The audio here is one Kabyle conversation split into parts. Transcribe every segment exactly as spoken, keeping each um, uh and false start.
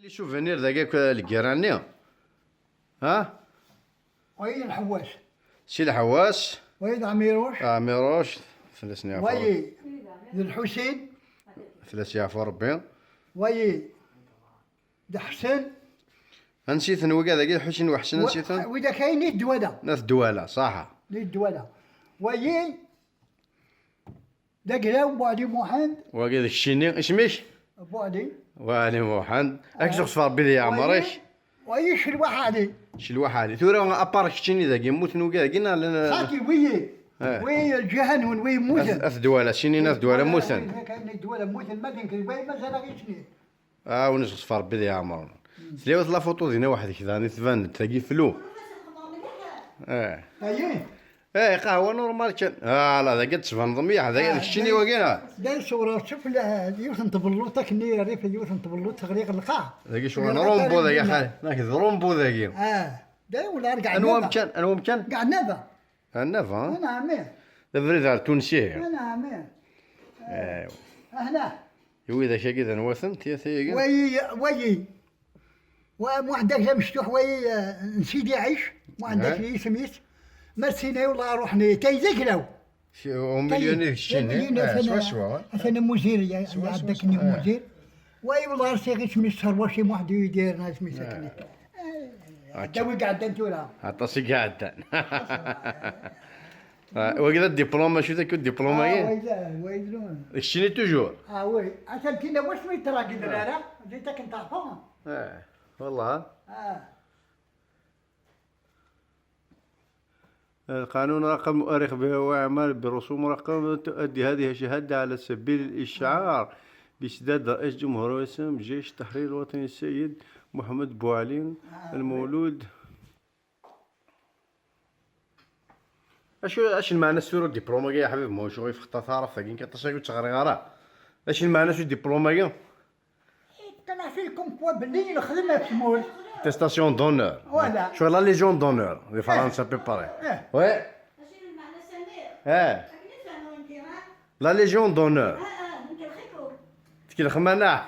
Les souvenirs dagi akk lgirra-nni. Ha? Wayi d Lḥewwas. Si Lḥewwas. Wayi d Ɛmiruc. Ɛmiruc. Fell-asen yeɛfu. Wayi d Lḥusin. Fell-as yeɛfu Rebbi. Wayi d Ḥsen. Ansi-ten wigad-agi, Lḥusin u Ḥsen, ansi-ten? Widak-ayi n At Dwala. N At Dwala, ṣaḥa. N At Dwala. Wayi d Agraw Buɛli Muḥend. Wagi d keččini, isem-ik? Buɛli. Buɛli Muḥend. Ak-, eh, zeɣ s Rebbi di yeɛmer-ik. Wayi, wayi Celwaḥ Ɛli. Celwaḥ Ɛli. Tura, apart keččini dagi, mmuten wigad-agi, neɣ llan? Xati, wiyi. Eh. Wiyi, lǧiha-nwen, wiyi mmuten. At, At Dwala, sinin At Dwala mmuten. Wiyi, At Dwala mmuten, ma d nekk d wayi, mazal-aɣ isnin. Ah, ur nesɣes ɣef Rebbi di yeɛmer. Tella yiwet la photo dinna weḥd-k daɣen i tban-d tagi flu. Eh. Ayi? Eh, qahwa normal kan. Ah, la, dagi ad tbaneḍ mliḥ, dagi d keččini wagi, neɣ? D ayen ṣewreɣ, tuf la, yiwet n tbelluṭ akken i rrif, yiwet n tbelluṭ teɣli ɣer lqaɛ. Dagi ccɣel n Rumbu dagi, a xali. Dagi d Rumbu dagi. Ah, d ayen wala ar Anwa Gaɛnaba. Amkan? Anwa amkan? Gaɛnaba. Ɛennaba? Anɛam. D abrid ar Tunes ihi. Anɛam. Aywa. Ahna. I widak-agi d anwa-ten, tiyat-agi? Wayi, wayi. Wa Muḥend Akli amecṭuḥ, wayi, eh, n Sidi Ɛic, Muḥend Akli isem-is. Ma d sin-ayi, wallah, ruḥen, eh, tayi d agraw. Au milieu-nni d keččini. Au milieu-nni, eh, atan, swaswa, eh. Atan amuzir, ya-, swaswa, iɛedda akken eh. Amuzir. Wayi, wallah, rsiɣ isem-is Serwaci Muḥend Yidir, neɣ isem-is akken. Eh. Akka. Dawi iɛeddan tura. Aṭas i iɛeddan. Ah, wagi d diplôme, acu d akk diplôme-agi? Ah, wagi d, wagi d. Keččini toujours? Ah, oui. Atan tina wasmi yeṭṭragi d rara, di takken taɛfa. Eh, wallah. Ah. القانون رقم مؤرخ به ويعمل برسوم رقم تؤدي هذه الشهادة على سبيل الإشعار بسداد رئيس جمهورية مجلس التحرير الوطني السيد محمد بوعلي المولود. Acu, acu lmeɛna-s tura diplôme-agi, a ḥbib? Ma ur yeffeɣ ara taɛrabt-agi, aṭas-agi ur tt-ɣriɣ ara. Acu lmeɛna-s udiplôme-agi? Yeqqen ɣef il comme quoi belli nexdem ɣef tmurt. Attestation d'honneur. Voilà. Cɣel la Légion d'honneur di Fransa, à peu près. Eh. Ouais. Eh. La Légion d'honneur. Tkelxem-aneɣ.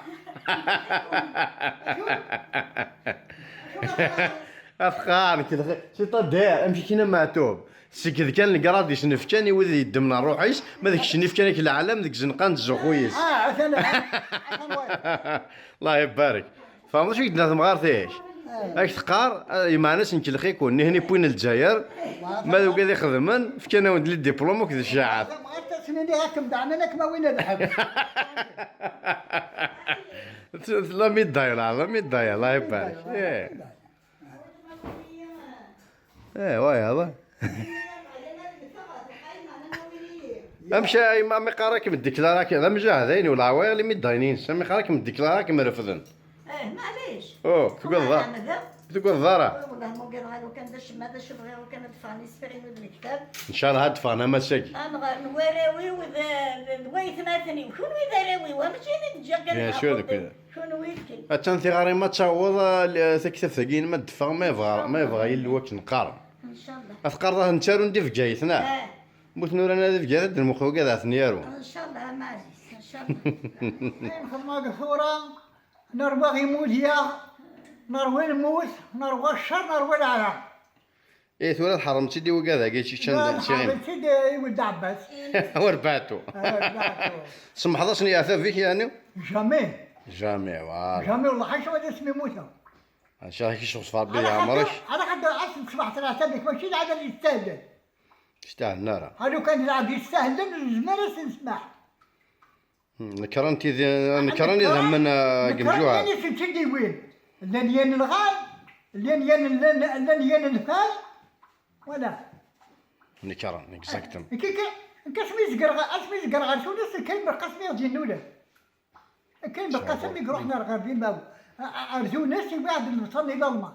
Afqar, nkelxem. C'est-à-dire, amek i k-nna Meɛtub? Seg d kan legrad i sen-fkan i wid yeddmen ṛṛuḥ-is, ma d keččini fkan-ak leɛlam deg izenqan n ttzuxxu-is. Ah, atan, atan wayeḍ. Allah ibarek. Tfehmeḍ acu i k-d-tenna temɣart-ik? Eh. Ak-teqqar, eh, lmeɛna-s nkellex-iken, nihni n Lezzayer, ma d wigad ixedmen, fkan-awen-d les diplômes akked ccaɛat. Temɣart ad s-nini akken daɛnan akken ma win ad ḥebb. La médaille, la, la médaille, Allah ibarek. Eh. Eh, wayeḍ. Amek a yemma, mi qqar akem-d-deklarakem d amjahed, ayen ur leɛwayeḍ imi d-ayen-ines, mi qqar akem-d-deklarakem refden? Eh, maɛlic. Oh, tugadeḍ ara? Tugadeḍ ara? Wallah, ma ugadeɣ ara, kan d acemma, d acu bɣiɣ, kan ad d-ffɣen isefra-inu d lektab. Ncallah ad d-ffɣen am ass-agi. Amɣar n warraw-iw d, d, d waytmaten-iw. Kunwi d arraw-iw, amek i d-ǧǧiɣ kan. Bien sûr, d kunwi. Kunwi d kunwi. Attan tiɣri ma d-taweḍ, eh, taktabt-agi ma d-teffeɣ, ma yebɣa, ma yebɣa Yillu akken qqaren. Ncallah. Ad teqqareḍ ad ten-ttarun di Bgayet, neɣ? Eh. Mmuten uran di Bgayet, ad d-nmuqel wigad ad ten-yarun. Ncallah, a Maɛziz, ncallah. Ayen xedmeɣ deg tura, nerwa imudyaɣ, nerwa lmut, nerwa ccer, nerwa leɛra. Eh, tura tḥerrem-tt-id i wigad-agi, ččan. La, d tiɣin. Nḥerrem-tt-id i Wed Ɛebbas. Ur beɛtu. Eh, beɛtu. Semmḥeḍ-asen yeɛtab-ik, yeɛni? Jamais. Jamais, voilà. Jamais, wallah, ḥaca ad asmi mmuteɣ. Ncallah ad k-yesseɣzef Ṛebbi di ɛemṛ-ik. Ala ḥedd, ala ḥedd, ass n ṣṣbeḥ tleɛtab-ik, mačči d lɛadad yestahlen. Yestahlen ara. Alu kan d lɛebd yestahlen, nezmer ad s-nesmeḥ. Hmm, nekren tidi, nekren idammen, ah, deg imjuhar. Nekren yan i sen-tt-id-iwin. Llan yan lɣar, llan yan, llan, llan yan lfal. Voilà. Nekren, exactement. Akka, akka, akka asmi zegreɣ, asmi zegreɣ ɣer Tunes, kan Belqasem i ɣ-d-yennulen. Kan Belqasem i iruḥen ar ɣer Bimaw, a, a, ar Tunes, iwwi-aɣ-d lebṣel i Lalman.